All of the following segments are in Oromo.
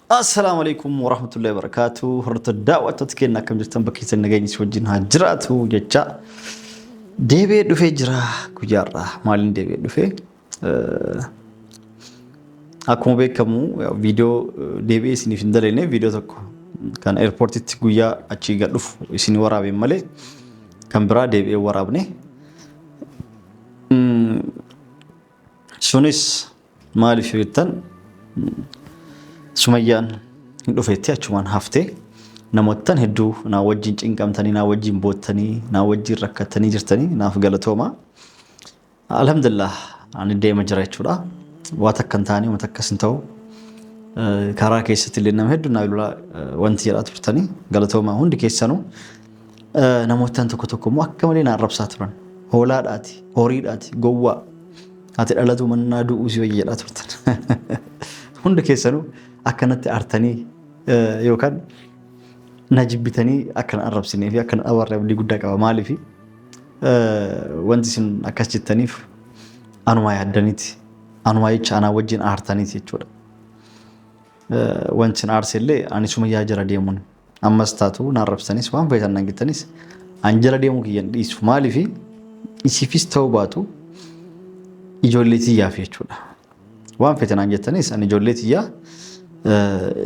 Assalaamu alaikum warahmatullahi wabarakatuh. Hordoftoota daawwattoota keenya akkam jirtan bakka keessan nageenyi si wajjin haa jiraatu jecha deebi'ee dhufee jira guyyaarraa maaliin deebi'ee dhufee akkuma beekamu viidiyoo deebi'ee isiniif hin dalagne viidiyoo tokko kan eerpoortitti guyyaa achii gad dhufu isin waraabeen malee kan biraa deebi'ee waraabne. Sunis maaliif yoo jettan Sumayyaan hin dhufeetti achumaan haftee namoottan hedduu naa wajjin cinqamtanii naa wajjin boottanii naa wajjin rakkattanii jirtanii naaf galatooma. Alhamdulillah ani deema jira jechuudha. Waa takka hin taane waan takkas hin ta'u. Karaa keessatti illee nama hedduu naa bilbilaa wanti jedhaa turtanii galatooma hundi keessanuu. Namoottan tokko tokko immoo akka malee na arrabsaa turan. Hoolaadhaati, horiidhaati, gowwaa. Ati dhalatu mannaa du'uu si wayya jedhaa turtan. Hundi keessanuu akkanatti aartanii yookaan na jibbitanii akka na arrabsinee fi akka na abaarre abdii guddaa qaba. Maaliif wanti isin akkas jettaniif anumaa yaaddaniiti. Anumaa jecha anaa wajjin aartaniiti jechuudha. Wanti isin aarse illee ani sumayyaa jala deemuun Ammas taatu na arrabsanis waan feetan naan jettanis an jala deemuu kiyya hin dhiisu. Maaliif isiifis ta'uu baatu ijoollee tiyyaaf jechuudha. Waan feetan naan jettanis an ijoollee tiyyaa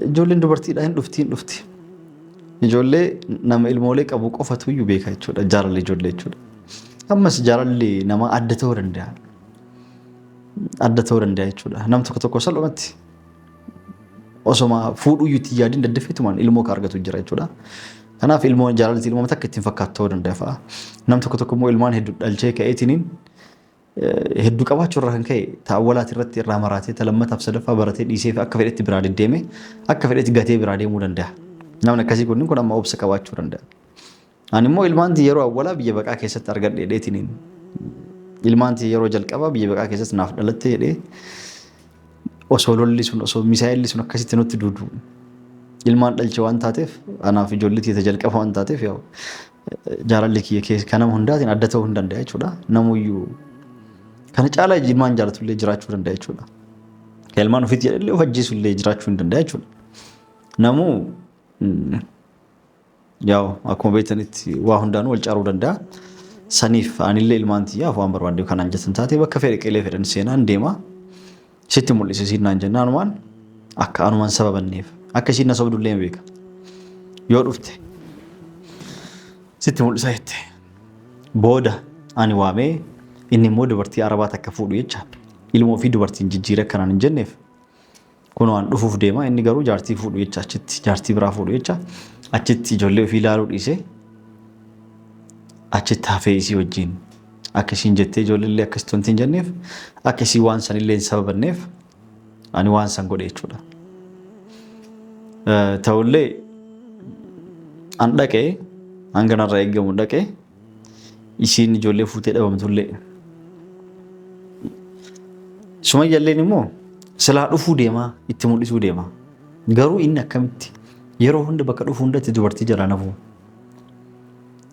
ijoolleen dubartiidha hin dhufti hin dhufti. Ijoollee nama ilmoolee qabu qofatu iyyuu beeka jechuudha jaalalli ijoollee jechuudha. Ammas jaalalli namaa adda ta'uu danda'a. Adda ta'uu danda'a jechuudha. Nam tokko tokko salphumatti osoma fuudhuyyuu itti yaadin daddafeetumaan ilmoo ka argatu jira jechuudha. Kanaaf ilmoon jaalalti ilmoo takka ittiin fakkaatu ta'uu danda'a fa'a. Nam tokko tokko immoo ilmaan hedduu dhalchee ka'eetiniin hedduu qabaachuu irraa kan ka'e ta awwalaati irratti irraa maraatee ta lammataaf sadaffaa baratee dhiisee fi akka fedhetti biraa deddeeme akka fedhetti gatee biraa deemuu danda'a. Namni akkasii kunniin kun amma obsa qabaachuu danda'a. Ani immoo ilmaan tiyya yeroo awwalaa biyya baqaa keessatti argadhe jedheetiniin ilmaan tiyya yeroo jalqabaa biyya baqaa keessatti naaf dhalatte jedhee osoo lolli sun osoo misaa'elli sun akkasitti nutti duudu ilmaan dhalche waan taateef anaaf ijoollee tiyya jalqaba waan taateef yaa'u jaalalli kiyya keessa kan nama hundaatiin adda ta'uu hin danda'a jechuudha. Namuyyuu kana caalaa ilmaan jaalatullee jiraachuu danda'a jechuudha. Kan ilmaan ofiitti jedhallee of ajjeesullee jiraachuu hin danda'a jechuudha. Namuu Yaa'u akkuma beektanitti waa hundaanuu wal caaruu danda'a. Saniif anillee ilmaan tiyyaaf waan barbaadde kanaan jettan taate bakka fedhe qilee fedhan seenaan deema. Sitti mul'ise siin naan jennaan anumaan akka anumaan sababanneef akka isiin na sobdullee hin beeka. Yoo dhufte sitti mul'isa jette. Booda ani waamee inni immoo dubartii Arabaa takka fuudhu jecha ilmoo fi dubartiin jijjiire akkanaan hin jenneef Kunoo an dhufuuf deema inni garuu jaartii fuudhu jecha achitti jaartii biraa fuudhu jecha achitti ijoollee ofii ilaaluu dhiisee achitti hafee isii wajjin akka isiin jettee ijoollee illee akkasitti wanti hin jenneef akka isii waan san illee hin sababanneef ani waan san godhe jechuudha. Ta'ullee an dhaqee hanga narraa eegamu dhaqee isiin ijoollee fuutee dhabamtullee. Sumayyalleen immoo silaa dhufuu deemaa itti mul'isuu deema. Garuu inni akkamitti yeroo hunda bakka dhufu hundatti dubartii jalaa nafuu.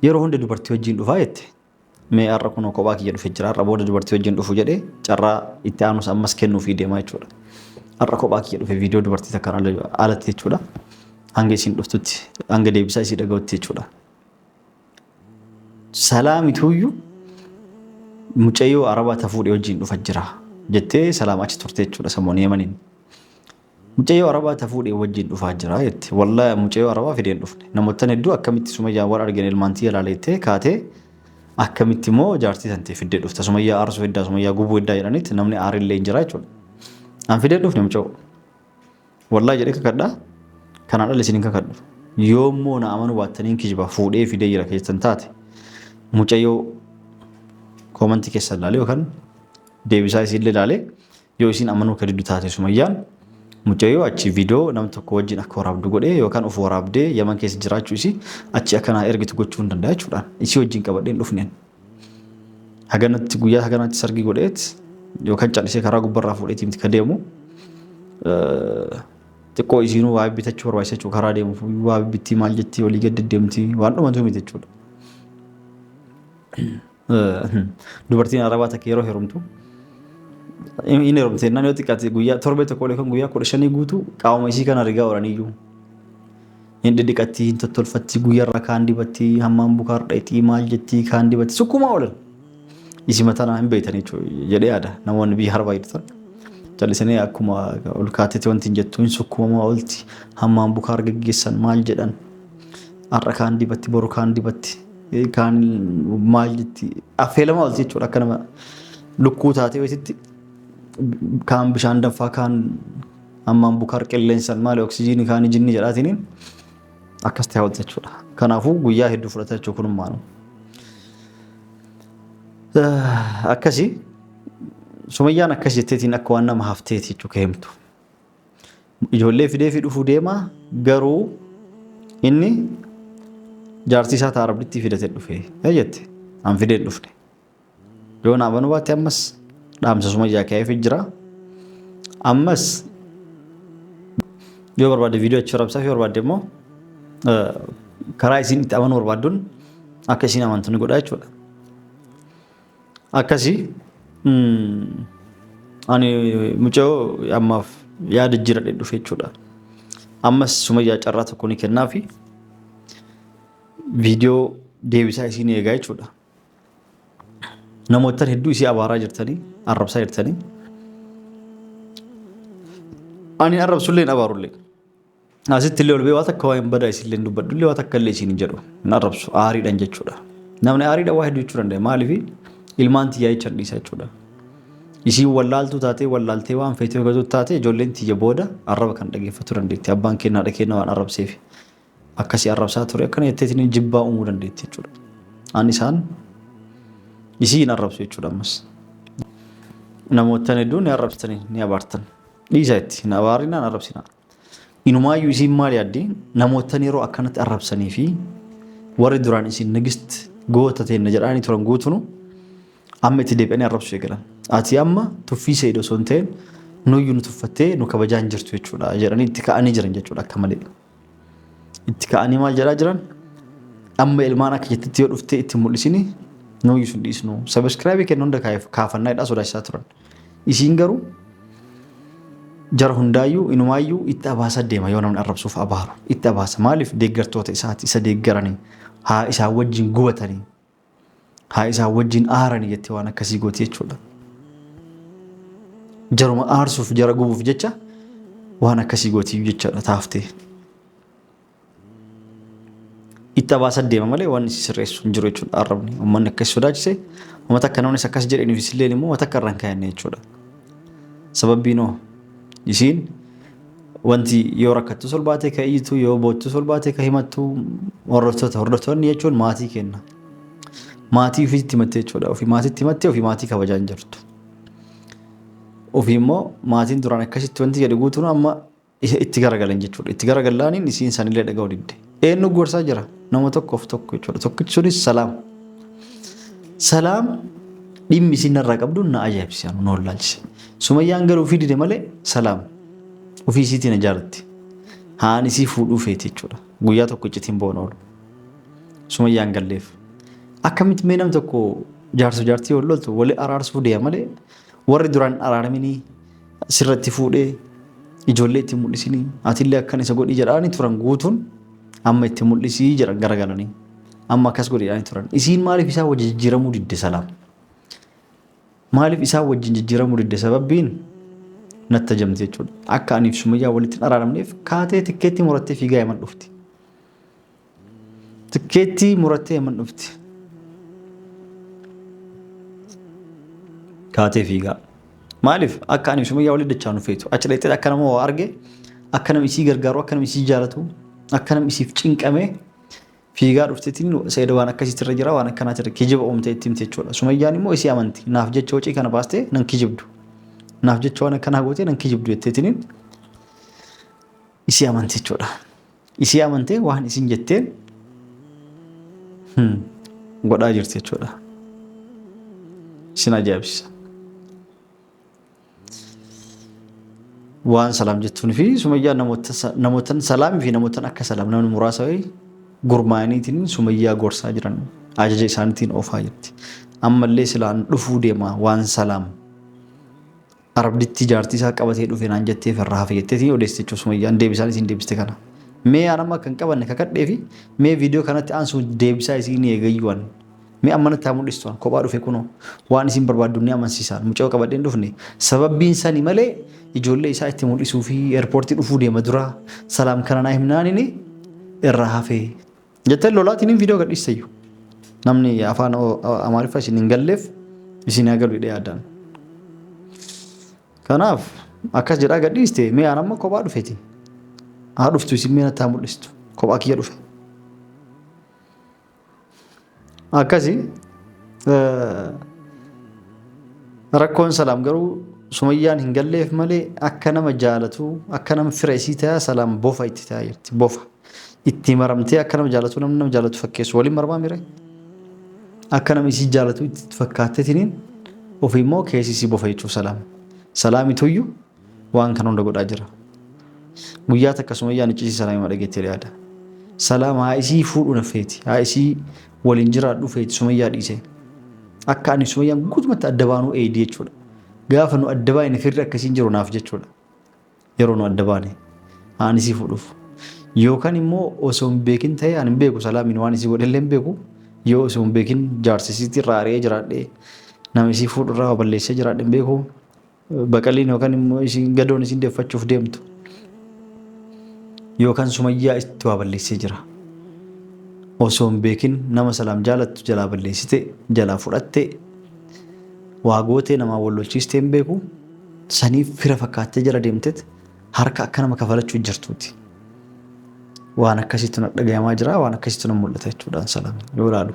Yeroo hunda dubartii wajjin dhufaa jette. Mee har'a kunoo kophaa kiyya dhufe jira har'a booda dubartii wajjin dhufu jedhee carraa itti aanus ammas kennuufii deemaa jechuudha. Har'a kophaa kiyya dhufe viidiyoo dubartii takkaan alatti jechuudha. Hanga isiin dhuftutti hanga deebisaa isii dhaga'utti jechuudha. Salaamituuyyu mucayyoo Arabaa ta fuudhe wajjin dhufa jira jettee salaam achi turte jechuudha samoon Yemaniin. Mucayyoo Arabaa ta fuudhe wajjin dhufaa jira jette. Wallaahi mucayyoo Arabaa fidee hin dhufne. Namoottan hedduu akkamitti Sumayyaan waan argine ilmaan tiyya laaleettee kaatee akkamitti immoo jaartii tantee fiddee dhufta Sumayyaa aarsuu heddaa Sumayyaa gubuu heddaa jedhanitti namni aarillee hin jira jechuudha. An fidee dhufne mucayyoo. Wallahi jedhee kakadha. Kanaan ala isin hin kakadhu. Yoommoo na amanuu baattanii hin kijiba fuudhee fidee jira keessan taate mucayyoo koomantii keessan ilaalee yookaan deebisaa isiillee ilaalee yoo isin amanuu akka diddu taate sumayyaan mucayyoo achi viidiyoo nam tokko wajjin akka waraabdu godhee yookaan of waraabdee yaman keessa jiraachuu isii achi akka naa ergitu gochuu hin danda'a jechuudhaan isii wajjin qabadhee hin dhufneen. Haganatti guyyaa haganatti sargii godheet yookaan callisee karaa gubbarraa fuudheetii miti ka deemu. Xiqqoo isiinuu waa bitachuu barbaachisa jechuudha karaa deemuuf waa bittii maal jettii olii gad deddeemti waan dhumatu miti jechuudha. Dubartiin Arabaa takka yeroo heerumtu Inni heerumte jennaan yoo xiqqaate guyyaa torbee tokko yookaan guyyaa 15 guutuu qaama isii kana rigaa oolaniyyuu. Hin dhidhiqatti, hin tottolfatti, guyyaarraa kaan dibatti, hammaan bukaar dhayxii maal jettii kaan dibatti sukkumaa oolan. Isii mataa hin beektan jechuudha jedhee yaada namoonni biyya harbaa jirtan. Callisanii akkuma ol kaatetti wanti hin jettu hin sukkumamaa oolti hammaan bukaar geggeessan maal jedhan. Har'a kaan dibatti boru kaan dibatti kaan maal jetti affeelamaa oolti jechuudha akka nama lukkuu taatee wayititti kaan bishaan danfaa kaan Ammaan bukaar qilleensan maali oksijiinii kaanii jinni jedhaatiniin akkas ta'e hawwata jechuudha. Kanaafuu guyyaa hedduu fudhata jechuudha kunummaanu. Akkasii Sumayyaan akkas jetteetiin akka waan nama hafteeti jechuudha ka himtu. Ijoollee fidee fi dhufuu deema garuu inni jaartii isaa ta'a Arabittii fidatee dhufe jette. An fidee hin dhufne. Yoo naa banuu baatte ammas dhaamsa Sumayyaa kaa'eefi jira. Ammas yoo barbaadde viidiyoo achi rabsaaf yoo barbaadde immoo karaa isiin itti amanuu barbaadduun akka isiin amantu ni godha jechuudha. Akkasii ani mucayyoo ammaaf yaada jijjiiradhee dhufe jechuudha. Ammas Sumayyaa carraa tokko ni kennaafi viidiyoo deebisaa isiin eegaa jechuudha. Namoottan hedduu isii abaaraa jirtanii, arrabsaa jirtanii. Ani arrabsullee hin abaarullee. Asitti illee ol ba'ee waa takka waa hin badaa isillee hin dubbadhullee waa takka illee isiin hin jedhu. Hin arrabsu aariidhaan jechuudha. Namni aariidhaan waa hedduu jechuu danda'a. Maaliif ilmaan tiyyaa jechan dhiisa jechuudha. Isiin wallaaltuu taatee wallaaltee waan feetee hojjetu taatee ijoolleen tiyya booda arraba kan dhageeffachuu dandeetti. Abbaan keenya haadha keenya waan arrabseef. Akkasii arrabsaa ture akkana jetteetiin jibbaa uumuu dandeetti jechuudha. An isaan isii hin arrabsu jechuudha ammas. Namoottan hedduun ni arrabsitanii ni abaartan. Dhiisa itti hin abaarinaa hin arrabsinaa. Inumaayyuu isiin maal yaaddi namoottan yeroo akkanatti arrabsanii fi warri duraan isin nigist goota teenna jedhaanii turan guutunu amma itti deebi'anii arrabsuu eegalan. Ati amma tuffii Se'id osoo hin ta'in nuyyuu nu tuffattee nu kabajaa hin jirtu jechuudha jedhanii itti ka'anii jiran jechuudha akka malee. Itti ka'anii maal jedhaa jiran? Amma ilmaan akka jettitti yoo dhuftee itti mul'isini nuuyyu sun dhiisnu. Sabiskiraabii kennu hunda kaafannaa jedhaa sodaachisaa turan. Isiin garuu jara hundaayyuu inumaayyuu itti abaasa deema yoo namni arrabsuuf abaaru. Itti abaasa maaliif deeggartoota isaati isa deeggaranii haa isaan wajjin gubatanii haa isaan wajjin aaranii jettee waan akkasii gooti jechuudha. Jaruma aarsuuf jara gubuuf jecha waan akkasii gooti jechuudha taaftee. Itti abaasa deema malee waan isi sirreessu hin jiru jechuudha arrabni. Uummanni akkas sodaachise uummata akka namnis akkas jedhaniif isilleen immoo uummata akka irra hin kaa'anne jechuudha. Sababbiin hoo isiin wanti yoo rakkattus ol baatee ka iyyitu yoo boottus ol baatee ka himattu hordoftoota hordoftoonni jechuun maatii kenna. Maatii ofiitti himattee jechuudha. Ofii maatiitti himattee ofii maatii kabajaa hin jirtu. Ofii immoo maatiin duraan akkasitti wanti jedhe guutuun amma itti garagalan jechuudha. Itti garagallaaniin isiin sanillee dhaga'uu didde. Eenyu gorsaa jira? Nama tokkoof tokko jechuudha. Tokkichi sunis salaam. Salaam dhimmi isiin narraa qabdu na ajaa'ibsiisa nu wallaalchise. Sumayyaan garuu ofii dide malee salaam ofii isiitiin na jaalatti. Haan isii fuudhuu feeti jechuudha. Guyyaa tokko iccitiin boona oolu. Sumayyaan galleef. Akkamitti mee nam tokko jaarsa jaartii wal loltu wali araarsuu deema malee warri duraan araaraminii sirratti fuudhee ijoollee itti mul'isinii atillee akkan isa godhii jedhaanii turan guutuun amma itti mul'isii jedhan garagalanii. Amma akkas godhi jedhanii turan. Isiin maaliif isaan wajji jijjiiramuu didde salaam? Maaliif isaan wajjin jijjiiramuu didde sababbiin natti ajamte jechuudha. Akka aniif Sumayyaa walitti hin araaramneef kaatee tikkeettii murattee fiigaa Yaman dhufti. Tikkeettii murattee Yaman dhufti. Kaatee fiigaa. Maaliif akka aniif Sumayyaa walitti dachaanu feetu. Achi dhaqxee akka nama waa arge akka nama isii gargaaru akka nama isii jaalatu akka nama isiif cinqame fiigaa dhufteetiin Sa'iid waan akkasiitti irra jira waan akkanaati irra kijiba uumtee itti himte jechuudha. Sumayyaan immoo isii amanti. Naaf jecha wacii kana baastee nan kijibdu. Naaf jecha waan akkanaa gootee nan kijibdu jetteetiin isii amanti jechuudha. Isii amantee waan isin jetteen godhaa jirti jechuudha. Isin ajaa'ibsiisa. Waan salaam jettuun fi sumayyaan namootan salaamii fi namootan akka salaam namni muraasa wayii gurmaa'aniitiin sumayyaa gorsaa jiran ajaja isaaniitiin oofaa jirti. Ammallee silaan dhufuu deema waan salaam Arabdittii jaartii isaa qabatee dhufe naan jetteef irraa hafe jetteetiin odeessite jechuudha Sumayyaan deebisaan isiin deebiste kana. Mee an amma akka hin qabanne kakadhee fi mee viidiyoo kanatti aansuun deebisaa isiin eegayyuu an. Mee amma natti haa mul'istu an kophaa dhufe kunoo waan isiin barbaaddu ni amansiisaan mucayyoo qabadhee hin dhufne sababbiin sani malee ijoollee isaa itti mul'isuu fi eerpoortii dhufuu deema duraa salaam kana naa himnaanini irraa hafee jettee lolaatiin viidiyoo gadhiisteyyu. Namni afaan Amaariffaa isin hin galleef isin haa galu jedhee yaadaan. Kanaaf akkas jedhaa gadhiiste mee aan amma kophaa dhufeti. Haa dhuftu isin mee natti haa mul'istu. Kophaa kiyya dhufe. Akkasi rakkoon salaam garuu Sumayyaan hin galleef malee akka nama jaalatu akka nama fira isii ta'a salaam bofa itti ta'a jirti bofa. Itti maramtee akka nama jaalatu namni nama jaalatu fakkeessu waliin maramaa mire. Akka nama isii jaalatu itti fakkaattetiniin ofii immoo keessi isii bofa jechuuf salaam. Salaamituyyu waan kana hunda godhaa jira. Guyyaa takka Sumayyaan iccitii Salaamima dhageettee yaada. Salaam haa isii fuudhu na feeti. Haa isii waliin jiraadhu feeti Sumayyaa dhiisee. Akka ani Sumayyaan guutumatti adda baanuu eeydi jechuudha. Gaafa nu adda baane firri akkasiin jiru naaf jechuudha. Yeroo nu adda baane haa ani isii fuudhuuf. Yookaan immoo osoo hin beekin ta'e ani hin beeku Salaamiin waan isii godhellee hin beeku. Yoo osoo hin beekin jaarsa isiitti irraa ari'ee jiraadhee nama isii fuudhu irraa balleessee jiraadhe hin beeku. Baqaliin yookaan immoo isiin gadoon isiin deeffachuuf deemtu yookaan Sumayyaa itti waa balleessee jira. Osoo hin beekin nama Salaam jaalattu jalaa balleessite jalaa fudhatte waa gootee namaa wal lolchiistee hin beeku saniif fira fakkaattee jala deemtet harka akka nama kafalachuu jirtuuti. Waan akkasiitu na dhagayamaa jira waan akkasiitu na mul'ata jechuudhaan Salaam yoo ilaalu.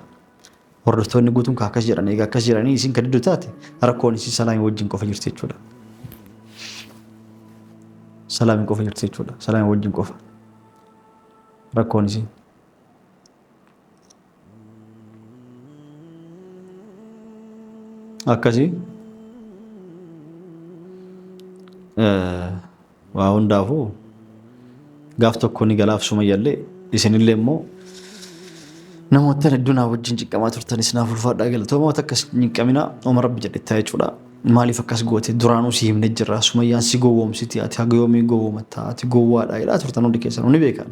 Hordoftoonni guutuun ka akkas jedhan egaa akkas jedhanii isin ka diddu taate rakkoon isin salaamii wajjin qofa jirti jechuudha. Salaamii qofa jirti jechuudha. Salaamii wajjin qofa. Rakkoon isin. Akkasii. Waa hundaafuu gaaf tokko ni galaaf sumayyallee isinillee immoo namoottan hedduu naa wajjin cinqamaa turtanis naaf ulfaadhaa galatooma wata akkas cinqaminaa oma rabbi jedhettaa jechuudha. Maaliif akkas goote duraanuu si himne jirra sumayyaan si gowwoomsiti ati haga yoomii gowwoomatta ati gowwaadha jedhaa turtan hundi keessan ni beekan.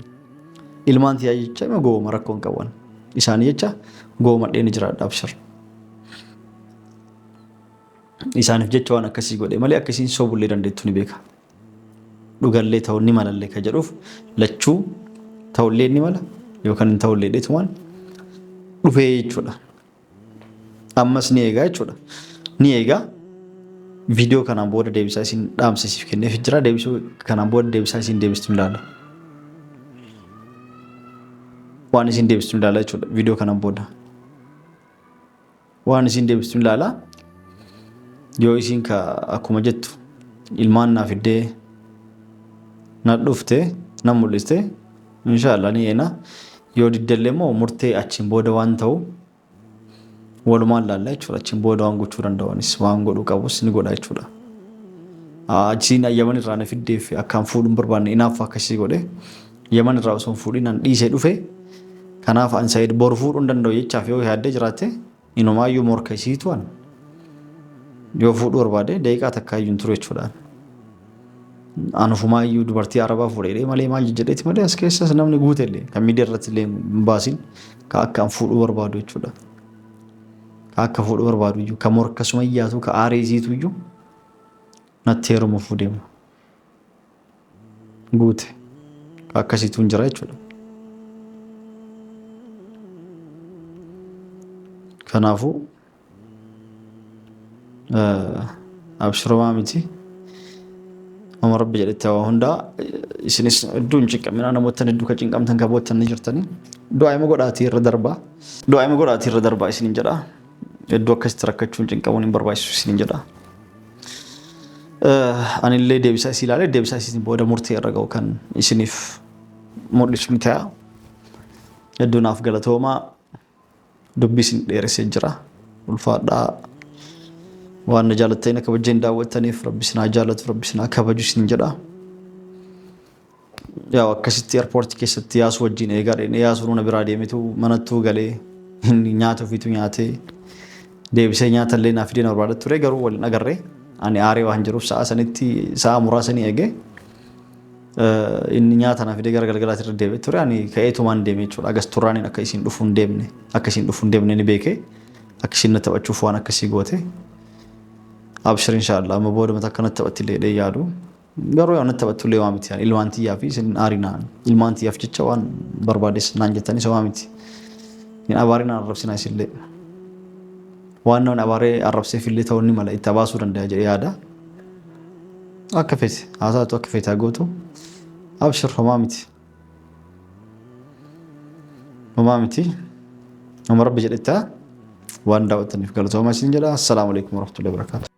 Ilmaan tiyyaa jecha ima gowwooma rakkoo hin qaban. Isaanii jecha gowwoomadhee ni jiraadha abshir. Isaaniif jecha waan akkasii godhe malee akka isiin sobullee dandeettu ni beeka. Dhugallee ta'uu ni malallee ka jedhuuf lachuu ta'ullee ni mala yookaan hin ta'ullee dheetumaan dhufee jechuudha. Ammas ni eegaa jechuudha. Ni eegaa. Viidiyoo kanaan booda deebisaa isin dhaamsa isiif kenneef jira. Deebisuu kanaan booda deebisaa isin deebistu ni ilaala. Waan isin deebistu ni ilaala jechuudha viidiyoo kanaan booda. Waan isiin deebistu ni ilaala. Yoo isiin ka akkuma jettu ilmaan naa fiddee na dhufte na mul'iste inshaallah ni eena. Yoo diddellee immoo murtee achiin booda waan ta'u walumaan laalla jechuudha. Achiin booda waan gochuu danda'uunis waan godhuu qabus ni godha jechuudha. Achiin Yaman irraa na fiddeef akkaan fuudhu hin barbaanne inaaffaa akkasii godhe. Yaman irraa osoo hin fuudhin an dhiisee dhufe. Kanaaf an Said boru fuudhuu hin danda'u jechaaf yoo yaaddee jiraatte inumaayyuu morka isiitu an yoo fuudhuu barbaade daqiiqaa takkaayyuu hin turu jechuudha. An ofumaayyuu dubartii Arabaa fuudhee malee maal jedheeti malee as keessas namni guute illee kan miidiyaa irratti illee hin baasin ka akka an fuudhuu barbaadu jechuudha. Ka akka fuudhuu barbaadu iyyuu ka morka sumayyaatu ka aaree isiitu iyyuu natti heerumuuf deema. Guute. Akkasiitu hin jira jechuudha. Kanaafuu abshirumaa miti. Oma rabbi jedhetti waa hundaa isinis hedduu hin cinqaminaa namoottan hedduu ka cinqamtan ka boottan ni jirtanii. Du'aa ima godhaatii irra darbaa. Du'aa ima godhaatii irra darbaa isinin jedha. Hedduu akkasitti rakkachuun cinqamuun hin barbaachisu isinin jedha. Anillee deebisaa isii ilaalee deebisaa isiitiin booda murtee irra ga'u kan isiniif mul'isu ni ta'a. Hedduu naaf galatoomaa dubbii isin dheeressee jira. Ulfaadhaa waan na jaalattanii na kabajjeen daawwattaniif rabbi isin haa jaalatu rabbi isin haa kabaju isin jedha. Yaa akkasitti airport keessatti yaasuu wajjin eegaa dhaqne yaasuun na biraa deemetu manattuu galee inni nyaata ofiitu nyaatee deebisee nyaata illee naa fidee na barbaada ture garuu wal hin agarre. Ani aaree waan jiruuf sa'a sanitti sa'a muraasa ni eege. Inni nyaata na fidee gara galgalaatti irra deebi'ee ture. Ani ka'eetumaan deeme jechuudha. Agas turraaniin akka isiin dhufuu hin deemne akka isiin dhufuu hin deemne ni beeke. Akka isiin na taphachuuf waan akkasii goote. Abshir inshaallah amma booda mata akka natti taphatti illee jedhee yaadu. Garuu yaa natti taphattu illee waa miti. Ilmaan tiyyaa fi isin aarinaa. Ilmaan tiyyaaf jecha waan barbaades naan jettanis homaa miti. Hin abaarinaa arrabsinaa isillee. Waan namni abaaree arrabseef illee ta'uu ni mala itti abaasuu danda'a jedhee yaada. Akka feete haasaatu akka feete haa gootu. Abshir homaa miti. Homaa miti. Nama rabbi jedhetti waan daawwattaniif galatoomaa isin jedha. Assalaamu alaikum warahmatullahi wabarakatuh.